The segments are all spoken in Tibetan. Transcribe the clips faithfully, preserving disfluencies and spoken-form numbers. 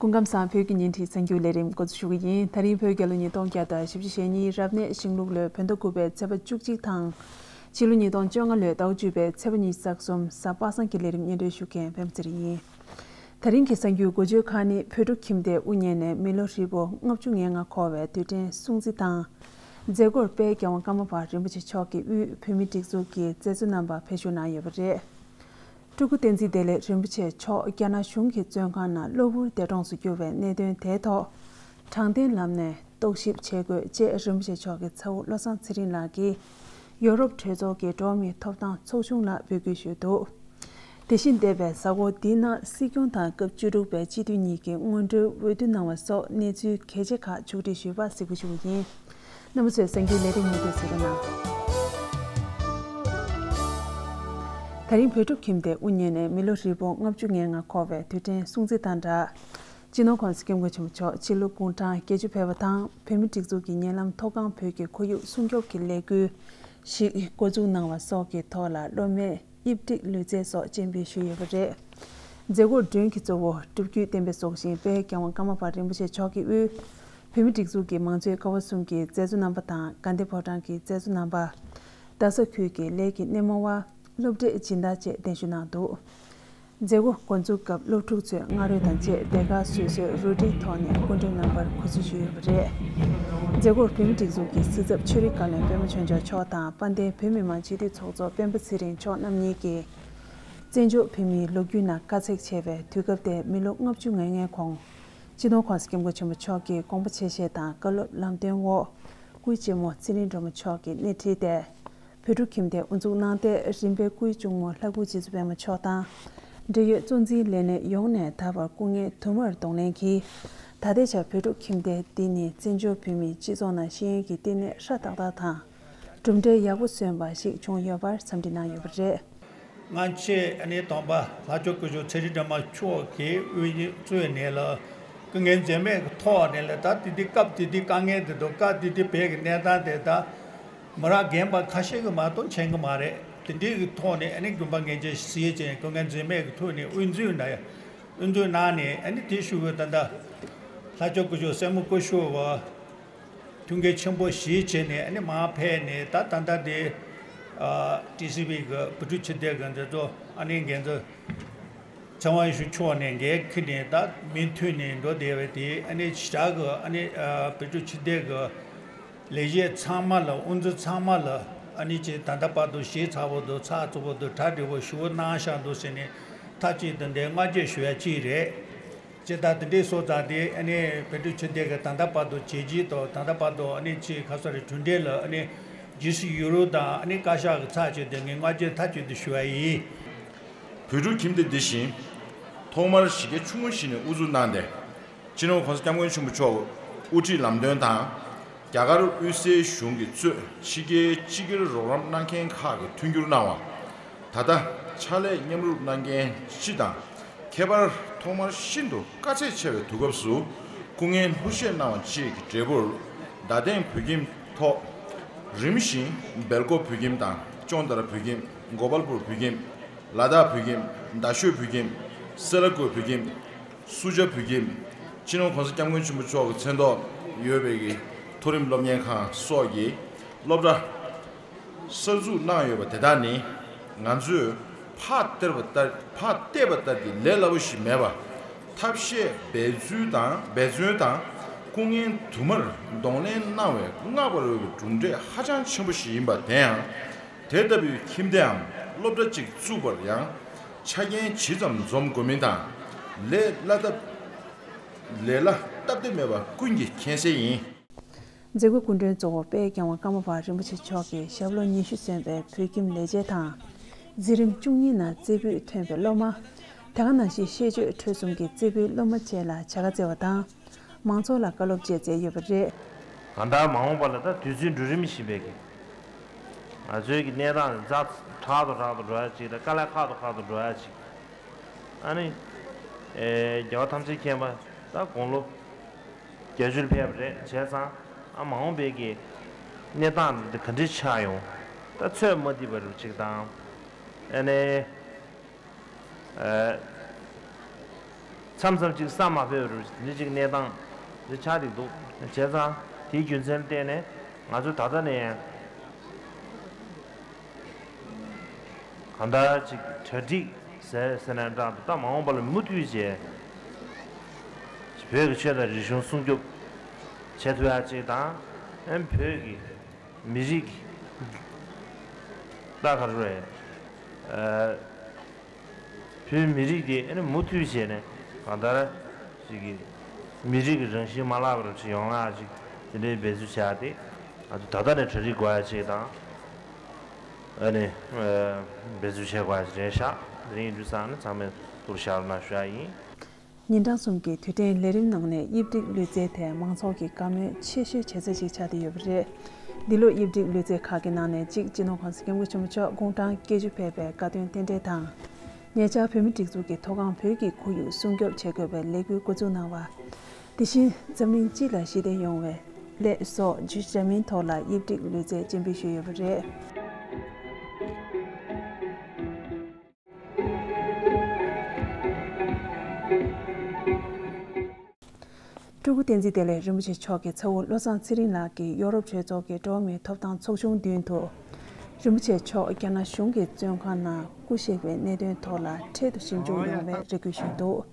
སྐུ་ཁམས་བཟང་། བོད་ཀྱི་ཉིན་རེའི་གསར་འགྱུར་ལས་རིམ་འགོ་འཛུགས་ཞུ་གི་ཡིན། ད་རིང་བོད་རྒྱལ་ལོ་ཉིས་སྟོང་བརྒྱ་དང་བཞི་བཅུ་ཞེ་གཉིས་རབ་གནས་ཤིང་ལུག་ལོའི་བོད་ཟླ་དགུ་པའི་ཚེས་པ་བཅུ་གཅིག་དང་། ཕྱི་ལོ་ཉིས་སྟོང་བཅོ་ལྔ་ལོའི་ཟླ་བ་བཅུ་པའི་ཚེས་པ་ཉི་ཤུ་རྩ་གསུམ། གཟའ་པ་སངས་ཀྱི་ལས་རིམ་སྙན་སྒྲོན་ཞུ་མཁན་པད་མ་ཚེ་རིང་ཡིན། ད་རིང་གི་གསར་འགྱུར་འགོ་བརྗོད་ཁག་ནི། བོད་ཕྲུག་ཁྱིམ་སྡེའི་དབུ་བརྙེས་ནས་མི་ལོ་ཧྲིལ་པོ་ལྔ་བཅུ་ང་ལྔ་འཁོར་བའི་དུས་དྲན་སྲུང་བརྩི་དང་། མཛད་སྒོར་དཔལ་རྒྱལ་དབང་ཀརྨ་པ་རིན་པོ་ཆེ་མཆོག་གི་དབུས་བོད་མིའི་སྒྲིག་འཛུགས་ཀྱི་མཛད་གཙོ་རྣམ་པ་ཕེབས་ཞུགས་གནང་ཡོད་པ་རེད། སྤྲུལ་སྐུ་བསྟན་འཛིན་བདེ་ལེགས་རིན་པོ་ཆེ་མཆོག་རྒྱ་ནག་གཞུང་གི་བཙོན་ཁང་ནང་གློ་བུར་འདས་གྲོངས་སུ་གྱུར་བའི་གནད་དོན་དེའི་ཐོག་དྲང་བདེན་ལམ་ནས་རྟོག་ཞིབ་བྱེད་དགོས་ཅེས་རིན་པོ་ཆེ་མཆོག་གི་ཚ་བོ་བློ་བཟང་ཚེ་རིང་ལགས་ཀྱིས་ཡོ་རོབ་གྲོས་ཚོགས་ཀྱི་འགྲོ་བ་མིའི་ཐོབ་ཐང་ཚོགས་ཆུང་ལ་འབོད་སྐུལ་ཞུས་འདུག་དེ་བཞིན་འདས་པའི་གཟའ་འཁོར་འདིའི་ནང་སྲིད་སྐྱོང་དང་སྐབས་བཅུ་དྲུག་པའི་སྤྱི་འཐུས་གཉིས་ཀྱི་སྔོན་འགྲོའི་འོས་བསྡུ་གནང་བ་སོགས་གནས་ཚུལ་གལ་ཆེ་ཁག་ཕྱོགས་སྒྲིག་ཞུས་པ་གཟིགས་འབུལ་ཞུ་རྒྱུ་ཡིན། རྣམ་པ་ཚོས་གསར་འགྱུར་ལས་རིམ་མུ་མཐུད་གཟིགས་རོགས་གནང་། ད་རིང་བོད་ཕྲུག་ཁྱིམ་སྡེའི་དབུ་བརྙེས་ནས་མི་ལོ་ཧྲིལ་པོ་ལྔ་བཅུ་ང་ལྔ་འཁོར་བའི་དུས་དྲན་སྲུང་བརྩི་དང་སྦྲགས། སྤྱི་ནོར་༸གོང་ས་༸སྐྱབས་མགོན་ཆེན་པོ་མཆོག་ཕྱི་ལུགས་དགུང་གྲངས་བརྒྱད་ཅུ་ཕེབས་པ་དང་། བོད་མིའི་སྒྲིག་འཛུགས་ཀྱི་ཉེ་ལམ་མཐོ་སྒང་བོད་ཀྱི་ཁོར་ཡུག་སྲུང་སྐྱོབ་ཀྱི་ལས་འགུལ་ཞིག་འགོ་འཛུགས་གནང་བ་སོགས་ཀྱི་ཐོག་ལ་སློབ་མས་དབྱིབས་བསྒྲིགས་ལུས་རྩལ་སོགས་སྤྱན་འབུལ་ཞུས་ཡོད་པ་རེད། མཛད་སྒོར་མགྲོན་གྱི་གཙོ་བོ་སྒྲུབ་བརྒྱུད་བསྟན་པའི་སྲོག་ཤིང་དཔལ་རྒྱལ་དབང་ཀརྨ་པ་རིན་པོ་ཆེ་མཆོག་གི་དབུས་བོད་མིའི་སྒྲིག་འཛུགས་ཀྱི་མང་གཙོའི་ཀ་བ་གསུམ་གྱི་མཛད་གཙོ་རྣམ་པ་དང་། དགའ་ལྡན་ཕོ་བྲང་གི་མཛད་གཙོ་རྣམ་པ། རྡ་ས་ཁུལ་གྱི་ལས་ཀྱི་སྣེ་མོ་བ། སློབ་གྲྭའི་སྦྱིན་བདག་བཅས་གདན་ཞུ་གནང་འདུག་མཛད་སྒོ་འགོ་འཛུགས་སྐབས་སློབ་ཕྲུག་ཚོས་རྔ་རོལ་དང་བཅས་སྡེར་ཁ་སོ་སོའི་རུ་སྒྲིག་ཐོག་ནས་སྐུ་མགྲོན་རྣམ་པར་གུས་བསུ་ཞུས་ཡོད་པ་རེད། མཛད་སྒོར་བོད་མིའི་སྒྲིག་འཛུགས་ཀྱི་སྲིད་ཚབ་ཆོས་རིག་བཀའ་བློན་པད་མ་ཆོས་འབྱོར་མཆོག་དང་། དཔལ་ལྡན་བོད་མི་མང་སྤྱི་འཐུས་ཚོགས་གཙོ་སྤེན་པ་ཚེ་རིང་མཆོག་རྣམ་གཉིས་ཀྱིས། བཙན་བྱོལ་བོད་མིའི་ལོ་རྒྱུས་ནང་དཀའ་ཚེགས་ཆེ་བའི་དུས་སྐབས་དེ་མི་ལོ་ལྔ་བཅུ་ང་ལྔའི་གོང་། སྤྱི་ནོར་༸གོང་ས་༸སྐྱབས་མགོན་ཆེན་པོ་མཆོག་གིས་དགོངས་པ་ཆེ་བཞེས་དང་བཀའ་སློབ་ལམ་སྟོན་འོག་སྐུའི་གཅེན་མོ་ཚེ་རིང་སྒྲོལ་མ་མཆོག་གིས་སྣེ་ཁྲིད་དེ། བོད་ཕྲུག་ཁྱིམ་སྡེ་དབུ་འཛུགས་གནང་སྟེ། རིམ་པས་སྐུའི་གཅུང་མོ་ལྷ་སྐུ་རྗེ་བཙུན་པད་མ་མཆོག་དང་། འབྲེལ་ཡོད་གཙོ་འཛིན་ལས་སྣེ་ཡོངས་ནས་ད་བར་སྐུ་ངལ་དུ་མར་གདོང་ལེན་གྱིས། ད་ལྟའི་ཆར་བོད་ཕྲུག་ཁྱིམ་སྡེ་འདི་ནི་བཙན་བྱོལ་བོད་མིའི་སྤྱི་ཚོགས་ནང་ཤེས་ཡོན་གྱི་བསྟི་གནས་ཧྲ་ཏག་ཏག་དང་། གྲུབ་འབྲས་ཡག་པོ་སོན་པ་ཞིག་བྱུང་ཡོད་པར་འཚམས་འདྲི་གནང་ཡོད་པ་རེད། སྔ་ཕྱི་ཨ་ནི་དམ་པ་ལྷ་མཆོག་སྐུ་ཞབས་ཚེ་རིང་སྒྲོལ་མ་མཆོག་གིས་དབུ་བརྙེས་གཙོས་ནས་ལ། སྐུ་ངལ་འཛེམས་མེད་ཀྱི་ཐོག་ནས་ལ། ད་དེ་དུས་སྐབས་དེ་དུས་དཀའ་ངལ་དེ་དང་། སྐབས་དེ་དུས་བོད་ཀྱི་གནས་སྟངས་དེ་ད་མི་རབས་རྒན་པ་ཁ་ཤས་ཀྱིས་མ་གཏོགས་མཁྱེན་གྱི་མ་རེད། དེ་འདྲའི་གི་ཐོག་ནས་ཨ་ནི་དགོན་པ་ངེས་ཅན་ཞིག་བྱས། སྐུ་ངལ་འཛེམས་མེད་ཀྱི་ཐོག་ནས་དབུ་འཛུགས་གནང་། དབུ་འཛུགས་གནང་ནས་ཨ་ནི་དེ་ཤུལ་བུ་ད་ལྟ་ལྷ་མཆོག་སྐུ་ཞབས་སྲས་མོ་སྐུ་ཞབས་བ། ཐུགས་འགན་ཆེན་པོ་ཞིག་བྱས་ནས་ཨ་ནི་མར་ཕེབས་ནས། ད་ད་ལྟ་དེ་ཨ་ཊི་སི་བི་གི་བོད་ཕྲུག་སྤྱི་སྡེ་གི་འདི་ཚོ་ཨ་ནི་འགན་འཛིན་ཚེ་དབང་ཡེ་ཤེས་མཆོག་ནས་འགན་འཁྱེར་ནས། ད་མུ་མཐུད་ནས་འགྲོ་བསྡད་པ་དེ་ཨ་ནི་ཞེ་དྲག་གི་ཨ་ནི་ཨ་བོད་ཕྲུག་སྤྱི་སྡེ་གི་ལས་བྱེད་ཚང་མ་ལ། དབུ་འཛིན་ཚང་མ་ལ་ཨ་ནི་ཅིག་ད་ལྟ་བར་དུ་ཞེ་ཚ་པོ་འདུག་ཚགས་ཚུད་པོ་འདུག་གྲ་སྒྲིག་པོ་ཞེ་པོ་གནང་བཞག་འདུག་ཟེར་ནས་མཐའ་གཅིག་ཏུ་འདི་བསྔགས་བརྗོད་ཞུ་ཡ་གཅིག་རེད། ཅེས་དང་དེ་འདྲའི་སོགས་ཙང་དེ་ཨ་ནི་བོད་ཕྲུག་སྤྱི་སྡེ་གི་ད་ལྟ་བར་དུ་བྱས་རྗེས་དང་། ད་ལྟ་བར་དུ་ཨ་ནི་ཅིག་ག་ས་རེད། གྲུབ་འབྲས་ལ་ཨ་ནི་རྗེས་སུ་ཡི་རང་དང་ཨ་ནི་བཀའ་ཤག་གི་ཚབ་བྱས་ཏེ་ངས་བསྔགས་བརྗོད་མཐའ་གཅིག་ཏུ་ཞུ་བ་ཡིན། བོད་ཕྲུག་ཁྱིམ་སྡེ་འདི་བཞིན་ཐོག་མར་གཞི་རྒྱ་ཆུང་ངུ་ཞིག་ནས་དབུ་འཛུགས་གནང་སྟེ། སྤྱི་ནོར་༸གོང་ས་༸སྐྱབས་མགོན་ཆེན་པོ་མཆོག་དབུ་ཁྲིད་ལམ་སྟོན་དང་། རྒྱ་གར་དབུས་སའི་གཞུང་གིས་གཙོས་ཕྱི་རྒྱལ་སྤྱི་སྒེར་རོགས་རམ་གནང་མཁན་ཁག་གིས་མཐུན་འགྱུར་གནང་བ། ད་ལྟ་ཕྱག་ལས་མཉམ་རུབ་གནང་མཁན་སྤྱི་དང་། ཁྱད་པར་ཐོག་མར་ཤིན་ཏུ་དཀའ་ཚེགས་ཆེ་བའི་དུས་སྐབས་སུ་སྐུ་ངལ་ལྷུར་བཞེས་གནང་བ་བཅས་ཀྱི་འབྲས་བུར། རྡ་སྟེང་བོད་ཁྱིམ་ཐོག་རིམ་བཞིན་སྦེལ་ཀོབ་བོད་ཁྱིམ་དང་། ཅོང་ཏ་ར་བོད་ཁྱིམ། གོ་པལ་པུར་བོད་ཁྱིམ། ལ་དྭགས་བོད་ཁྱིམ། རྡ་ཤོད་བོད་ཁྱིམ། སེ་ལ་ཀོ་བོད་ཁྱིམ། སུ་ཇཱ་བོད་ཁྱིམ། སྤྱི་ནོར་༸གོང་ས་༸སྐྱབས་མགོན་ཆེན་པོ་མཆོག་གི་མཚན་ཐོག་ཡོད་པའི་གི་མཐོ་རིམ་སློབ་གཉེར་ཁང་སོགས་ཀྱི་སློབ་གྲྭ་གསར་འཛུགས་གནང་ཡོད་པ་དེ་དག་ནི། ང་ཚོས་ཕར་བལྟས་པ་ལྟར། ཕར་བལྟས་པ་ལྟར་གྱི་ལས་སླ་པོ་ཞིག་མེད་པ། ཐབས་ཤེས་འབད་བརྩོན་དང་། འབད་བརྩོན་དང་སྐུ་ངལ་དུ་མར་གདོང་ལེན་གནང་བས་བསྔགས་པར་འོས་པའི་གྲུབ་འབྲས་ཧ་ཅང་ཆེན་པོ་ཞིག་ཡིན་པ། དེ་ཡང་དེ་ལྟ་བུའི་ཁྱིམ་སྡེའམ་སློབ་གྲྭ་གཅིག་བཙུགས་པར་ཡང་ཆ་རྐྱེན་ཇི་ཙམ་འཛོམས་དགོས་མིན་དང་། ལས་སླ་སྟབས། ལས་སླ་སྟབས་བདེ་མེད་པ་ཀུན་གྱིས་མཁྱེན་གསལ་ཡིན། མཛད་སྒོའི་སྐུ་མགྲོན་གཙོ་བོ་དཔལ་རྒྱལ་དབང་ཀརྨ་པ་རིན་པོ་ཆེ་མཆོག་གིས་ཞབས་ལོ་ཉི་ཤུ་སོན་པའི་བོད་ཁྱིམ་ལས་བྱེད་དང་། འཛིན་རིམ་བཅུ་གཉིས་ནང་རྩེ་ཕུད་ཐོན་པའི་སློབ་མ། དེ་ག་ནང་བཞིན་ཤེས་སྤྱོད་འཕྲོད་གསུམ་གྱི་རྩེ་ཕུད་སློབ་མ་བཅས་ལ་བྱ་དགའ་བསྩལ་བ་དང་། མང་ཚོགས་ལ་བཀའ་སློབ་བཅས་བསྩལ་ཡོད་པ་རེད། གང་ལྟར་མ་འོངས་པ་ལ་ད་དུས་ཚོད་འགྲོ་རིམ་བཞིན་པའི་གི་ང་ཚོའི་གི་གནས་སྟངས་ཛ་དྲག་ཏུ་དྲག་ཏུ་འགྲོ་ཡ་ཅིག་དང་། དཀའ་ལས་ཁག་ཏུ་ཁག་ཏུ་འགྲོ་ཡ་ཅིག། ཨ་ནི་ཨེ་རྒྱལ་བ་ཐམས་ཅད་མཁྱེན་པ་ད་དགུང་ལོ་བརྒྱད་ཅུར་ཕེབས་པ་རེད། བྱས་ཙང་ཨ་མ་འོངས་པའི་གི་གནས་སྟངས་འདི་ག་འདྲ་ཆགས་ཡོང་། ད་ཚོད་མ་ཐིག་པ་རུ་ཅིག་དང་། ཨ་ནི་ཨེ་ མཚམས་མཚམས་ཅིག་ས་མ་ཕེབས་རུ་འདི་ཅིག་གནས་སྟངས་འདི་ཆགས་ཀྱི་འདུག་བྱས་ཙང་དེའི་རྒྱུ་མཚན་བརྟེན་ནས་ང་ཚོ་ད་ལྟ་ནས་གང་ལྟར་ཅིག་གྲ་སྒྲིག་ཟེར་ཟེར་ནས་འདྲ་འདུག་ད་མ་འོངས་པ་ལ་མུ་མཐུད་བྱས་བོད་ཀྱི་ཆོས་དང་རིག་གཞུང་སྲུང་སྐྱོབ་བྱེད་ཐུབ་ཡ་ཅིག་དང་ཨ་ནི་བོད་ཀྱི་མི་རིགས་ད་ག་རེ་རེད། བོད་མི་རིགས་དེ་ཨ་ནི་མུ་མཐུད་བྱས་ནས་གང་ལྟར་ཅིག་གི་མི་རིགས་ཀྱི་རང་བཞིན་མ་བརླག་པར་ཅིག་ཡོང་ཡ་ཅིག་དེ་འདྲའི་འབད་རྩོལ་བྱ་ཡ་དེ་ང་ཚོ་ད་ལྟ་ནས་གྲ་སྒྲིག་དགོས་ཡ་ཅིག་དང་ཨ་ནི་འབད་རྩོལ་བྱེད་དགོས་ཡ་ཅིག་རེད་ཤག་དེ་རིང་ཡིན་དུས་ཙང་ནི་ཚང་མས་ཐུགས་ལ་བཞག་རོགས་གནང་ཞུ་ཡ་ཡིན། ཉིན་གྲངས་གསུམ་གྱི་དུས་དྲན་ལས་རིམ་ནང་ནས་དབྱིབས་སྒྲིག་ལུས་རྩལ་དེ་མང་ཚོགས་ཀྱི་དགའ་མོས་ཆེ་ཤོས་བྱེད་ས་ཞིག་ཆགས་བསྡད་ཡོད་པ་རེད། འདི་ལོ་དབྱིབས་སྒྲིག་ལུས་རྩལ་ཁག་གི་ནང་ནས་གཅིག་སྤྱི་ནོར་༸གོང་ས་༸སྐྱབས་མགོན་ཆེན་པོ་མཆོག་དགུང་གྲངས་བརྒྱད་ཅུ་ཕེབས་པའི་དགའ་སྟོན་རྟེན་འབྲེལ་དང་། ཉེ་ཆར་བོད་མིའི་སྒྲིག་འཛུགས་ཀྱི་ཐོག་ཁང་བོད་ཀྱི་ཁོར་ཡུག་སྲུང་སྐྱོབ་བྱེད་དགོས་པའི་ལས་འགུལ་འགོ་འཛུགས་གནང་བ། དེ་བཞིན་འཛམ་གླིང་སྤྱི་ལ་ཞི་བདེ་ཡོང་བའི་སླད་སོགས་བརྗོད་བྱ་མིང་ཐོག་ལ་དབྱིབས་སྒྲིག་ལུས་རྩལ་སྤྱན་འབུལ་ཞུས་ཡོད་པ་རེད། སྤྲུལ་སྐུ་བསྟན་འཛིན་བདེ་ལེགས་རིན་པོ་ཆེ་མཆོག་གི་ཚ་བོ་བློ་བཟང་ཚེ་རིང་ལགས་ཀྱིས་ཡོ་རོབ་གྲོས་ཚོགས་ཀྱི་འགྲོ་བ་མིའི་ཐོབ་ཐང་ཚོགས་ཆུང་མདུན་དུ། རིན་པོ་ཆེ་མཆོག་རྒྱ་ནག་གཞུང་གི་བཙོན་ཁང་ནང་སྐུ་གཤེགས་པའི་གནད་དོན་ཐོག་ལ་འཕྲལ་དུ་ཞིབ་འཇུག་ཡོང་བའི་རེ་སྐུལ་ཞུས་འདུག་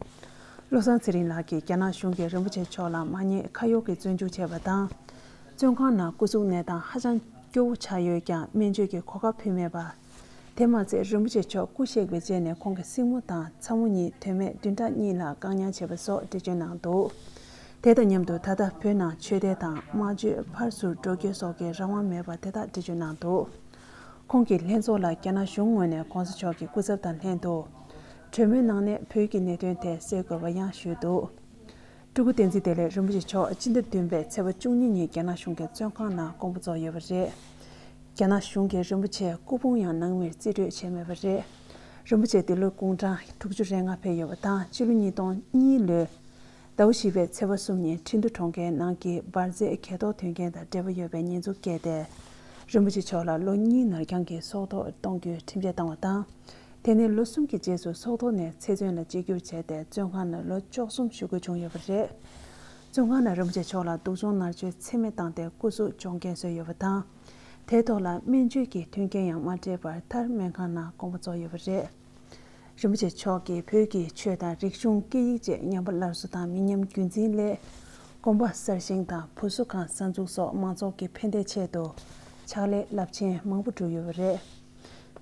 བློ་བཟང་ཚེ་རིང་ལགས་ཀྱིས་རྒྱ་ནག་གཞུང་གིས་རིན་པོ་ཆེ་མཆོག་ལ་མ་ཉེས་ཁ་གཡོགས་ཀྱིས་བཙོན་འཇུག་བྱས་པ་དང་། བཙོན་ཁང་ནང་སྐུ་གཟུགས་གནས་སྟངས་ཧ་ཅང་སྐྱོ་བོ་ཆགས་ཡོད་ཀྱང་སྨན་བཅོས་ཀྱི་གོ་སྐབས་ཕུལ་མེད་པ། དེ་མ་ཚད་རིན་པོ་ཆེ་མཆོག་སྐུ་གཤེགས་པའི་རྗེས་ནས་ཁོང་གི་སྲིང་མོ་དང་ཚ་མོ་གཉིས་དོན་མེད་བདུན་ཕྲག་གཉིས་ལ་བཀག་ཉར་བྱས་པ་སོགས་འགྲེལ་བརྗོད་གནང་འདུག་དེ་དང་མཉམ་དུ་ད་ལྟ་བོད་ནང་ཆོས་དད་དང་སྨྲ་བརྗོད་ཕར་ཚུར་འགྲོ་སྐྱོད་སོགས་ཀྱི་རང་དབང་མེད་པ་དེ་དག་འགྲེལ་བརྗོད་གནང་འདུག་ཁོང་གིས་ལྷན་ཚོགས་ལ་རྒྱ་ནག་གཞུང་ངོས་ནས་གོང་ས་མཆོག་གི་སྐུ་ཚབ་དང་ལྷན་དུ། གྲོས་མོལ་གནང་ནས་བོད་ཀྱི་གནད་དོན་དེ་སེལ་དགོས་པ་ཡང་ཞུས་འདུག་སྤྲུལ་སྐུ་བསྟན་འཛིན་བདེ་ལེགས་རིན་པོ་ཆེ་མཆོག་སྤྱི་ཟླ་བདུན་པའི་ཚེས་པ་བཅུ་གཉིས་ཉིན་རྒྱ་ནག་གཞུང་གི་བཙོན་ཁང་ནང་དགོངས་པ་རྫོགས་ཡོད་པ་རེད། རྒྱ་ནག་གཞུང་གིས་རིན་པོ་ཆེའི་སྐུ་ཕུང་ཡང་ནང་མིར་རྩིས་སྤྲོད་བྱས་མེད་པ་རེད། རིན་པོ་ཆེ་འདི་ལོ་དགུང་གྲངས་དྲུག་ཅུ་རེ་ལྔ་ཕེབས་ཡོད་པ་དང་སྤྱི་ལོ་ཉིས་སྟོང་གཉིས་ལོའི་ཟླ་བ་བཞི་པའི་ཚེས་པ་གསུམ་ཉིན་ཁྲིན་ཏུ་གྲོང་ཁྱེར་ནང་གི་འབར་རྫས་གས་གཏོར་དོན་རྐྱེན་དང་འབྲེལ་བ་ཡོད་པའི་ཉེས་འཛུགས་བཀལ་ཏེ། རིན་པོ་ཆེ་མཆོག་ལ་ལོ་གཉིས་ནར་འགྱངས་ཀྱིས་སྲོག་ཐོག་གཏོང་རྒྱུའི་ཁྲིམས་ཆད་བཏང་བ་དང་། དེ་ནས་ལོ་གསུམ་གྱི་རྗེས་སུ་སྲོག་ཐོག་ནས་ཚེ་བཙོན་ལ་གཅིག་གྱུར་བྱས་ཏེ་བཙོན་ཁང་ནང་ལོ་བཅུ་གསུམ་བཞུགས་དགོས་བྱུང་ཡོད་པ་རེད། བཙོན་ཁང་ནང་རིན་པོ་ཆེ་མཆོག་ལ་སྡུག་སྦྱོང་མནར་གཅོད་ཚད་མེད་བཏང་སྟེ་སྐུ་གཟུགས་གྱོང་རྐྱེན་བཟོས་ཡོད་པ་དང་། དེའི་ཐོག་ལ་སྨན་བཅོས་ཀྱི་མཐུན་རྐྱེན་ཡང་མ་སྤྲད་པར་མཐར་སྨན་ཁང་ནང་དགོངས་པ་རྫོགས་ཡོད་པ་རེད། རིན་པོ་ཆེ་མཆོག་གིས་བོད་ཀྱི་ཆོས་དང་རིག་གཞུང་སྐད་ཡིག་བཅས་ཉམས་པ་སླར་གསོ་དང་མི་ཉམས་རྒྱུན་འཛིན་སླད། དགོན་པ་གསར་བཞེངས་དང་བུ་གསོ་ཁང་གསར་འཛུགས་སོགས་མང་ཚོགས་ཀྱི་ཕན་བདེའི་ཆེད་དུ་ཕྱག་ལས་རླབས་ཆེན་མང་པོ་བསྒྲུབས་ཡོད་པ་རེད།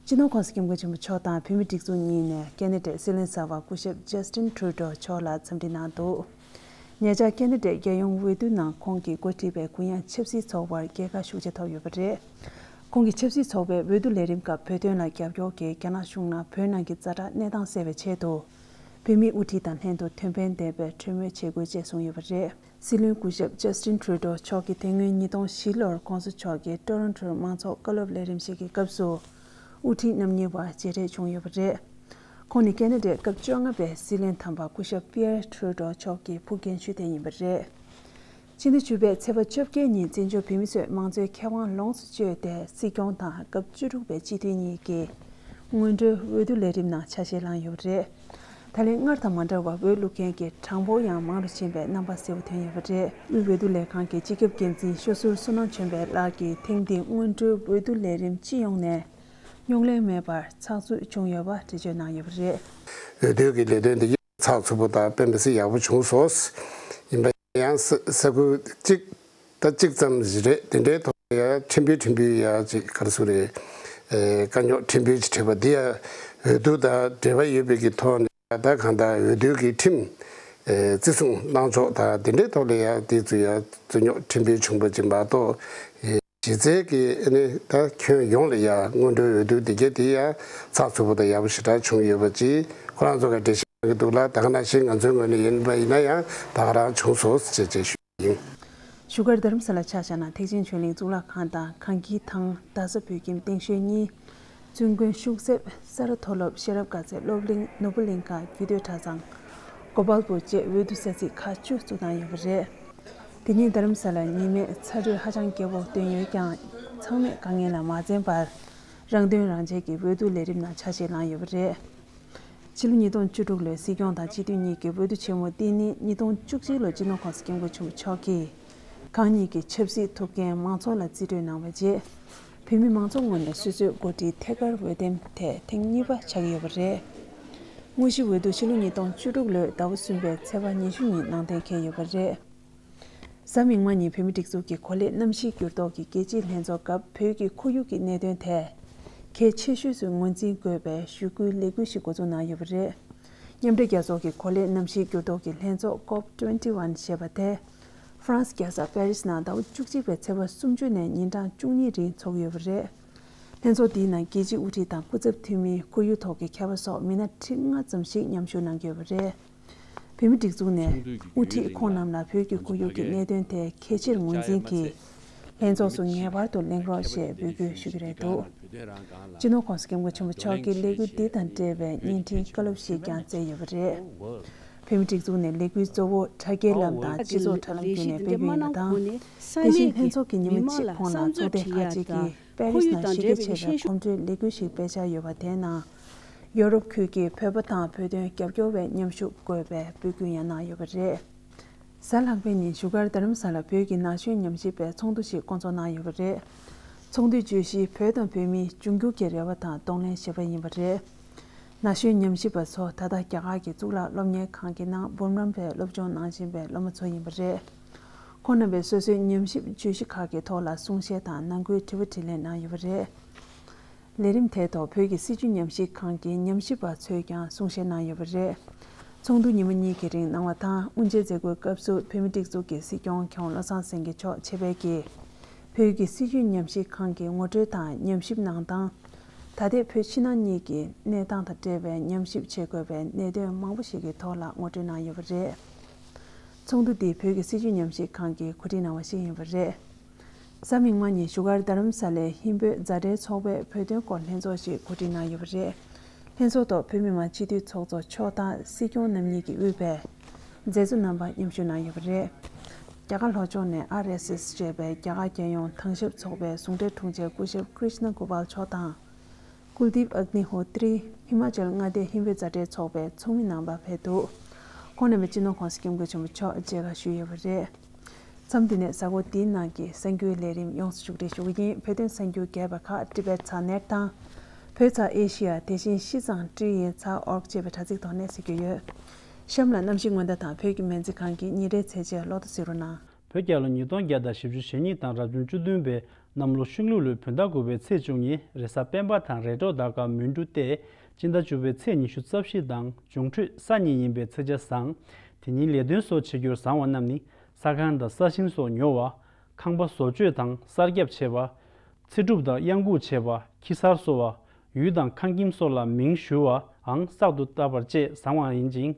སྤྱི་ནོར་༸གོང་ས་༸སྐྱབས་མགོན་ཆེན་པོ་མཆོག་དང་བོད་མིའི་སྒྲིག་འཛུགས་གཉིས་ནས་ཁེ་ན་ཌའི་སྲིད་བློན་གསར་པ་སྐུ་ཞབས་ཇ་སི་ཊིན་ཊུ་རོ་མཆོག་ལ་འཚམས་འདྲི་གནང་འདུག་ཉེ་ཆར་ཁེ་ན་ཌའི་རྒྱལ་ཡོངས་འོས་བསྡུ་ནང་ཁོང་གིས་འགོ་ཁྲིད་པའི་གུ་ཡངས་ཆབ་སྲིད་ཚོགས་པར་རྒྱལ་ཁ་ཤུགས་ཆེ་ཐོབ་ཡོད་པ་རེད། ཁོང་གིས་ཆབ་སྲིད་ཚོགས་པའི་འོས་བསྡུ་ལས་རིམ་སྐབས་བོད་དོན་ལ་རྒྱབ་སྐྱོར་གྱིས་རྒྱ་ནག་གཞུང་ནང་བོད་ནང་གི་ཛ་དྲག་གནས་སྟངས་སེལ་བའི་ཆེད་དུ། བོད་མིའི་དབུ་ཁྲིད་དང་ལྷན་དུ་དོན་ཕན་ལྡན་པའི་གྲོས་མོལ་བྱེད་དགོས་ཅེས་གསུངས་ཡོད་པ་རེད། སྲིད་བློན་སྐུ་ཞབས་ཇ་སི་ཊིན་ཊུ་རོ་མཆོག་གིས་དེ་སྔོན་ཉིས་སྟོང་བཞི་ལོར་༸གོང་ས་མཆོག་གིས་ཊོ་རོན་ཊོའི་མང་ཚོགས་བཀའ་སློབ་ལས་རིམ་ཞིག་གི་སྐབས་སུ། དབུ་ཁྲིད་རྣམ་གཉིས་བར་མཇལ་འཕྲད་བྱུང་ཡོད་པ་རེད། ཁོང་ནི་ཁེ་ན་ཌའི་སྐབས་བཅོ་ལྔ་པའི་སྲིད་བློན་དམ་པ་སྐུ་ཞབས་པི་ཡེར་ཊུ་རོ་མཆོག་གི་བུ་རྒན་ཤོས་དེ་ཡིན་པ་རེད། ཕྱི་ཟླ་བཅུ་པའི་ཚེས་པ་བཅོ་བརྒྱད་ཉིན་བཙན་བྱོལ་བོད་མི་ཚོས་མང་གཙོའི་ཁེ་དབང་ལོངས་སུ་སྤྱོད་དེ་སྲིད་སྐྱོང་དང་སྐབས་བཅུ་དྲུག་པའི་སྤྱི་འཐུས་གཉིས་ཀྱིས་སྔོན་འགྲོའི་འོས་བསྡུ་ལས་རིམ་ནང་ཆ་ཤས་བླངས་ཡོད་པ་རེད། ད་ལན་སྔར་དང་མ་འདྲ་བར་འོས་བླུག་མཁན་གྱི་གྲངས་འབོར་ཡང་མང་རུ་ཕྱིན་པའི་རྣམ་པ་གསལ་པོ་ཐོན་ཡོད་པ་རེད། དབུས་འོས་བསྡུ་ལས་ཁང་གི་སྤྱི་ཁྱབ་འགན་འཛིན་ཤོ་ཟུར་བསོད་ནམས་ཆོས་འཕེལ་ལགས་ཀྱིས་ཐེངས་འདིའི་སྔོན་འགྲོའི་འོས་བསྡུ་ལས་རིམ་སྤྱི་ཡོངས་ནས་རྙོག་གླེང་མེད་པར་ཚགས་ཚུད་བྱུང་ཡོད་པ་འགྲེལ་བརྗོད་གནང་ཡོད་པ་རེད། འོས་བསྡུ་གི་ལས་དོན་འདི་ཚགས་ཚུད་པོ་དང་དཔེ་མི་སྲིད་ཡག་པོ་བྱུང་སོང་། ཡིན་པ་ཡང་ས་ས་ཁུལ་གཅིག་ད་གཅིག་ཙམ་ཞིག་རེད། དེ་འདྲའི་ཐོག་ལ་ཡང་ཕྲན་བུ་ཕྲན་བུ་ཡང་ཅིག་ག་རེ་ཟེར་རེད། ཨེ་དཀའ་རྙོག་ཕྲན་བུ་ཅིག་འཕྲད་པ་འདི་ཡང་འོས་བསྡུ་དང་འབྲེལ་བ་ཡོད་པའི་གི་ཐོག་ནས་ད་གང་ལྟར་འོས་བསྡུ་གི་ཁྲིམས་ཨེ་བརྩི་སྲུང་གནང་ཕྱོགས་དང་དེ་འདྲའི་ཐོག་ལ་ཡང་དེ་ཚོ་ཡང་རྩོད་རྙོག་ཕྲན་བུ་བྱུང་པ་ཅིག་མ་གཏོགས། ཨེ་གཞི་རྩའི་གི་ཨ་ནི་ད་ཁྱོན་ཡོངས་ལ་ཡང་སྔོན་འགྲོའི་འོས་བསྡུ་འདི་ག་དེ་ཡང་ཚགས་ཚུད་པོ་དང་ཡག་པོ་ཞེ་དྲག་བྱུང་ཡོད་པ་ཅིག་ཁོ་རང་ཚོ་ག་འགྲེལ་བཤད་གནང་གི་འདུག་ལ། ད་ག་ནང་བཞིན་ང་ཚོའི་ངོས་ནས་ཡིན་པ་ཡིན་ན་ཡང་ད་ག་རང་བྱུང་སོང་ཞེས་ཅེས་ཞུ་ཡིན། བཞུགས་སྒར་རྡ་རམ་ས་ལ་ཆ་བཞག་ན་ཐེག་ཆེན་ཆོས་གླིང་གཙུག་ལག་ཁང་དང་གངས་སྐྱིད་ཐང་རྡ་ས་བོད་ཁྱིམ་སྟེང་ཤོད་གཉིས། བཙུན་དགོན་ཤུག་གསེབ་ས་རཱ་མཐོ་སློབ་ཤེས་རབ་དགའ་ཚལ་སློབ་གླིང་ནོར་བུ་གླིང་ཁ་རྒྱུད་སྟོད་གྲྭ་ཚང་། གོ་པལ་པུར་བཅས་འོས་བསྡུ་ས་ཚིགས་ཁག་བཅུ་བཙུགས་གནང་ཡོད་པ་རེད། དེ་ཉིན་རྡ་རམ་ས་ལ་ཉི་མའི་ཚ་དྲོད་ཧ་ཅང་རྒྱས་པོ་བཏོན་ཡོད་ཀྱང་ཚང་མས་དཀའ་ངལ་ལ་མ་འཛེམས་པར་རང་དོན་རང་གཅེས་ཀྱི་འོས་བསྡུ་ལས་རིམ་ནང་ཆ་ཤས་བླངས་ཡོད་པ་རེད། ཕྱི་ལོ་ཉིས་སྟོང་བཅུ་དྲུག་ལོའི་སྲིད་སྐྱོང་དང་སྤྱི་འཐུས་གཉིས་ཀྱི་འོས་བསྡུ་ཆེན་མོ་འདི་ནི་ཉིས་སྟོང་བཅུ་གཅིག་ལོར་སྤྱི་ནོར་༸གོང་ས་༸སྐྱབས་མགོན་ཆེན་པོ་མཆོག་གིས་གང་ཉིད་ཀྱི་ཆབ་སྲིད་ཐུགས་འགན་མང་ཚོགས་ལ་རྩིས་སྤྲོད་གནང་བའི་རྗེས། བོད་མི་མང་ཚོགས་ངོས་ནས་སོ་སོའི་འགོ་ཁྲིད་ཐད་ཀར་འོས་འདེམས་དེ་ཐེངས་གཉིས་པ་ཆགས་ཀྱི་ཡོད་པ་རེད། དངོས་གཞི་འོས་བསྡུ་ཕྱི་ལོ་ཉིས་སྟོང་བཅུ་དྲུག་ལོའི་ཟླ་བ་གསུམ་པའི་ཚེས་པ་ཉི་ཤུ་ཉིན་གནང་གཏན་འཁེལ་ཡོད་པ་རེད། གཟའ་མིག་དམར་ཉིན་བོད་མིའི་སྒྲིག་འཛུགས་ཀྱི་གོ་ལའི་གནམ་གཤིས་འགྱུར་ལྡོག་གི་རྒྱལ་སྤྱིའི་ལྷན་ཚོགས་སྐབས་བོད་ཀྱི་ཁོར་ཡུག་གི་གནད་དོན་ཐད་གལ་ཆེ་ཤོས་སུ་ངོས་འཛིན་དགོས་པའི་ཞུ་སྐུལ་ལས་འགུལ་ཞིག་འགོ་འཛུགས་གནང་ཡོད་པ་རེད། མཉམ་འབྲེལ་རྒྱལ་ཚོགས་ཀྱི་གོ་ལའི་གནམ་གཤིས་འགྱུར་ལྡོག་གི་ལྷན་ཚོགས་ཀོབ་ཊུ་ཝེན་ཊི་ཝན་ཞེས་པ་དེ་ཧྥ་རན་སི་རྒྱལ་ས་པེ་རི་སི་ནང་ཟླ་བ་བཅུ་གཅིག་པའི་ཚེས་པ་སུམ་ཅུ་ནས་ཉིན་གྲངས་བཅུ་གཉིས་རིང་འཚོགས་ཡོད་པ་རེད། ལྷན་ཚོགས་འདིའི་ནང་རྒྱལ་སྤྱིའི་དབུ་ཁྲིད་དང་སྐུ་ཚབ་འཐུས་མི། ཁོར་ཡུག་ཐོག་གི་མཁས་པ་སོགས་མི་སྣ་ཁྲི་ལྔ་ཙམ་ཞིག་མཉམ་ཞུགས་གནང་གི་ཡོད་པ་རེད། བོད་མིའི་སྒྲིག་འཛུགས་ནས་དབུ་ཁྲིད་ཁོང་རྣམས་ལ་བོད་ཀྱི་ཁོར་ཡུག་གི་གནད་དོན་ཐད་གལ་ཆེར་ངོས་འཛིན་གྱིས་ལྷན་ཚོགས་སུ་ངེས་པར་དུ་གླེང་རོགས་ཞེས་འབོད་སྐུལ་ཞུ་གི་རེད་འདུག་སྤྱི་ནོར་༸གོང་ས་༸སྐྱབས་མགོན་ཆེན་པོ་མཆོག་གིས་ལས་འགུལ་འདི་དང་འབྲེལ་བའི་བརྙན་འཕྲིན་བཀའ་སློབ་ཞིག་ཀྱང་སྩལ་ཡོད་པ་རེད། བོད་མིའི་སྒྲིག་འཛུགས་ནས་ལས་འགུལ་གཙོ་བོ་དྲ་རྒྱའི་ལམ་དང་སྤྱི་ཚོགས་དྲ་ལམ་བརྒྱུད་ནས་སྤེལ་གྱི་ཡོད་པ་དང་། དེ་བཞིན་ལྷན་ཚོགས་ཀྱི་ཉི་མ་གཅིག་གོང་ལ་ཚོགས་སྡེ་ཁག་ཅིག་གིས་པེ་རི་སི་ནང་གཞི་རྒྱ་ཆེ་བའི་གོམ་བགྲོད་ལས་འགུལ་ཞིག་སྤེལ་འཆར་ཡོད་པ་དེའི་ནང་། ཡོ་རོབ་ཁུལ་གྱིས་བོད་པ་དང་བོད་དོན་རྒྱབ་སྐྱོར་བའི་མཉམ་ཞུགས་དགོས་པའི་འབོད་སྐུལ་ཡང་གནང་ཡོད་པ་རེད། གཟའ་ལྷག་པའི་ཉིན་བཞུགས་སྒར་རྡ་རམ་ས་ལར་བོད་ཀྱི་ན་གཞོན་ཉམས་ཞིབ་པའི་ཚོགས་འདུ་ཞིག་བསྐོང་ཚོགས་གནང་ཡོད་པ་རེད། ཚོགས་འདུའི་བརྗོད་གཞི་བོད་དང་བོད་མིའི་འབྱུང་འགྱུར་གྱི་རེ་བ་དང་གདོང་ལེན་ཞེས་པ་ཡིན་པ་རེད། ན་གཞོན་ཉམས་ཞིབ་པ་ཚོ་ད་ལྟ་རྒྱ་གར་གྱི་གཙུག་ལག་སློབ་གཉེར་ཁང་གི་ནང་འབུམ་རམས་པའི་སློབ་སྦྱོང་གནང་བཞིན་པའི་སློབ་མ་ཚོ་ཡིན་པ་རེད། ཁོང་རྣམ་པས་སོ་སོའི་ཉམས་ཞིབ་བརྗོད་གཞི་ཁག་གི་ཐོག་ལ་གསུང་བཤད་དང་ནང་ཁུལ་དྲི་བ་དྲིས་ལན་གནང་ཡོད་པ་རེད། ལས་རིམ་དེའི་ཐོག་བོད་ཀྱི་སྲིད་བྱུས་ཉམས་ཞིབ་ཁང་གི་ཉམས་ཞིབ་པ་ཚོས་ཀྱང་གསུང་བཤད་གནང་ཡོད་པ་རེད། ཚོགས་འདུ་ཉི་མ་གཉིས་ཀྱི་རིང་གནང་བ་དང་། དབུ་འབྱེད་མཛད་སྒོའི་སྐབས་སུ་བོད་མིའི་སྒྲིག་འཛུགས་ཀྱི་སྲིད་སྐྱོང་མཁས་དབང་བློ་བཟང་སེང་གེ་མཆོག་ཆེད་ཕེབས་ཀྱིས། བོད་ཀྱི་སྲིད་བྱུས་ཉམས་ཞིབ་ཁང་གི་ངོ་སྤྲོད་དང་ཉམས་ཞིབ་གནང་སྟངས། ད་ལྟའི་བོད་ཕྱི་ནང་གཉིས་ཀྱི་གནས་སྟངས་དང་འབྲེལ་བའི་ཉམས་ཞིབ་བྱེད་དགོས་པའི་གནད་དོན་མང་པོ་ཞིག་གི་ཐོག་ལ་ངོ་སྤྲོད་གནང་ཡོད་པ་རེད། ཚོགས་འདུ་འདི་བོད་ཀྱི་སྲིད་བྱུས་ཉམས་ཞིབ་ཁང་གིས་གོ་སྒྲིག་གནང་བ་ཞིག་ཡིན་པ་རེད། གཟའ་མིག་དམར་ཉིན་བཞུགས་སྒར་རྡ་རམ་ས་ལའི་ཧིན་བོད་མཛའ་འབྲེལ་ཚོགས་པས་བོད་དོན་སྐོར་ལྷན་ཚོགས་ཤིག་གོ་སྒྲིག་གནང་ཡོད་པ་རེད། ལྷན་ཚོགས་ཐོག་བོད་མི་མང་སྤྱི་འཐུས་ཚོགས་གཙོ་མཆོག་དང་སྲིད་སྐྱོང་རྣམ་གཉིས་ཀྱིས་དབུས་པའི་མཛད་གཙོ་རྣམ་པ་མཉམ་ཞུགས་གནང་ཡོད་པ་རེད། རྒྱ་གར་ལྷོ་ཕྱོགས་ནས་ཨར་ཨེས་ཨེས་ཅེས་པའི་རྒྱ་གར་རྒྱལ་ཡོངས་དྭང་ཞབས་ཚོགས་པའི་ཟུང་འབྲེལ་དྲུང་ཆེ་སྐུ་ཞབས་ཀྲིཤ་ན་གུ་པལ་མཆོག་དང་། ཀུལ་དིབ་ཨག་ནི་ཧོ་ཏྲི། ཧི་མ་ཅལ་མངའ་སྡེའི་ཧིན་བོད་མཛའ་འབྲེལ་ཚོགས་པའི་ཚོགས་མི་རྣམ་པ་ཕེབས་འདུག་ཁོང་རྣམ་པས་སྤྱི་ནོར་༸གོང་ས་༸སྐྱབས་མགོན་ཆེན་པོ་མཆོག་མཇལ་ཁ་ཞུས་ཡོད་པ་རེད། མཚམས་འདི་ནས་གཟའ་འཁོར་འདིའི་ནང་གི་གསར་འགྱུར་ལས་རིམ་ཡོངས་སུ་མཇུག་སྒྲིལ་ཞུ་གི་ཡིན། བོད་དོན་གསར་འགྱུར་རྒྱས་པ་ཁག་ཊི་བེཊ་ཚགས་ནེཊ་དང་། བོད་ཚགས་ཨེ་ཤི་ཡ། དེ་བཞིན་ཤིས་ཙང་ཊི་ཨེ་ཚགས་ཨོར་གྷི་ཅེས་པའི་དྲ་ཚིགས་ཐོག་ནས་གཟིགས་རྒྱུ་ཡོད། གཤམ་ལ་གནམ་གཤིས་སྔོན་བརྡ་དང་བོད་ཀྱི་སྨན་རྩིས་ཁང་གི་ཉིན་རེའི་ཚེས་ཆའི་གློག་བརྡ་གཟིགས་རོགས་གནང་། བོད་རྒྱལ་ལོ་ཉིས་སྟོང་བརྒྱ་དང་བཞི་བཅུ་ཞེ་གཉིས་དང་རབ་བྱུང་བཅུ་བདུན་པའི་གནམ་ལོ་ཤིང་ལུག་ལོའི་བོད་ཟླ་དགུ་པའི་ཚེས་བཅུ་གཉིས། རེས་གཟའ་སྤེན་པ་དང་རེས་གྲོགས་ཟླ་སྐར་མུན་འབྲུམ་སྟེ། སྤྱི་ཟླ་བཅུ་པའི་ཚེས་ཉི་ཤུ་རྩ་བཞི་དང་འབྱུང་འཕྲོད་གཟའ་ཉིན་ཡིན་པའི་ཚེས་ཆ་བཟང་། དེ་ཉིན་ལས་དོན་སོགས་བྱེད་རྒྱུར་བཟང་བ་རྣམས་ནི། ས་ཁང་དང་ས་ཞིང་སོགས་ཉོ་བ། ཁང་པ་བཟོ་བཅོས་དང་གསར་རྒྱབ་བྱེད་པ། ཚེ་སྒྲུབ་དང་གཡང་འགུགས་བྱེད་པ། ཁྱི་གསར་གསོ་བ། ཡུལ་དང་ཁང་ཁྱིམ་སོགས་ལ་མིང་ཞུ་བའང་གསར་དུ་བཏབ་པར་བཅས་བཟང་བ་ཡིན་ཅིང་།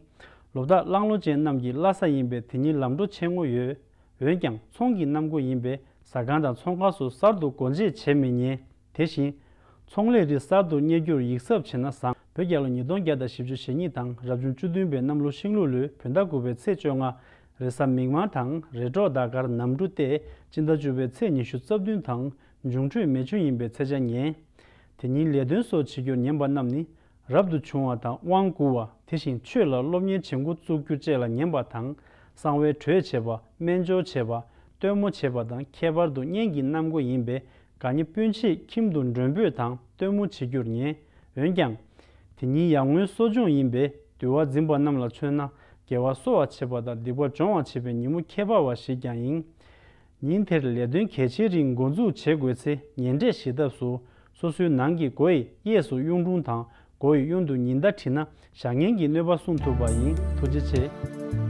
ལོ་རྟགས་གླང་ལོ་ཅན་རྣམས་ཀྱི་བླ་གཟའ་ཡིན་པས་དེ་ཉིན་ལམ་འགྲོ་ཆེན་མོ་ཡོད། འོན་ཀྱང་ཚོང་གི་གནམ་སྒོ་ཡིན་པས་ཟ་ཁང་དང་ཚོང་ཁང་སོགས་གསར་དུ་སྒོ་འབྱེད་བྱེད་མི་ཉན། དེ་བཞིན། ཚོང་ལས་རིགས་གསར་དུ་གཉེར་རྒྱུར་ཡིད་གཟབ་བྱས་ན་བཟང་། བོད་རྒྱལ་ལོ་ཉིས་སྟོང་བརྒྱ་དང་བཞི་བཅུ་ཞེ་གཉིས་དང་རབ་བྱུང་བཅུ་བདུན་པའི་གནམ་ལོ་ཤིང་ལུག་ལོའི་བོད་ཟླ་དགུ་པའི་ཚེས་བཅོ་ལྔ། རེས་གཟའ་མིག་དམར་དང་རེས་གྲོགས་ཟླ་སྐར་ནམ་འབྲུ་སྟེ། སྤྱི་ཟླ་བཅུ་པའི་ཚེས་ཉི་ཤུ་རྩ་བདུན་དང་འབྱུང་འཕྲོད་མེ་ཆུ་ཡིན་པས་ཚེས་ཆ་ཉན། དེ་ཉིན་ལས་དོན་སོགས་བྱེད་རྒྱུར་ཉན་པ་རྣམས་ནི། རབ་ཏུ་བྱུང་བ་དང་དབང་བསྐུར་བ། དེ་བཞིན་ཆོས་ལ་སློབ་གཉེར་བྱེད་འགོ་བཙུགས་རྒྱུ་བཅས་ལ་ཉན་པ་དང་། གསང་བའི་གྲོས་བྱེད་པ། སྨན་སྦྱོར་བྱེད་པ། སྟོན་མོ་བྱེད་པ་དང་ཁྱད་པར་དུ་གཉེན་གྱི་གནམ་སྒོ་ཡིན་པས། དགའ་ཉེ་སྤུན་མཆེད་ཁྱིམ་དུ་མགྲོན་འབོད་དང་སྟོན་མོ་བྱེད་རྒྱུར་ཉན། འོན་ཀྱང་། དེ་ཉིན་ཡར་ངོའི་གསོ་སྦྱོང་ཡིན་པས། འདུལ་བ་འཛིན་པ་རྣམས་ལ་མཚོན་ན། དགེ་བ་གསོ་བར་བྱེད་པ་དང་སྡིག་པ་སྦྱོང་བར་བྱེད་པའི་ཉིན་མོ་ཁྱད་པར་བ་ཞིག་ཀྱང་ཡིན། ཉིན་དེར་ལས་དོན་གལ་ཆེའི་རིགས་འགོ་འཛུགས་བྱེད་དགོས་ཚེ། ཉེ་འབྲེལ་བྱེད་ཐབས་སུ། སོ་སོའི་ནང་གི་སྒོ་ཡི་གཡས་སུ་གཡུང་དྲུང་དང་། སྒོ་ཡི་གཡོན་དུ་ཉི་ཟླ་བྲིས་ན་བཞག་ཉེན་གྱི་གནོད་པ་སྲུང་ཐུབ་པ་ཡིན། ཐུགས་རྗེ་ཆེ།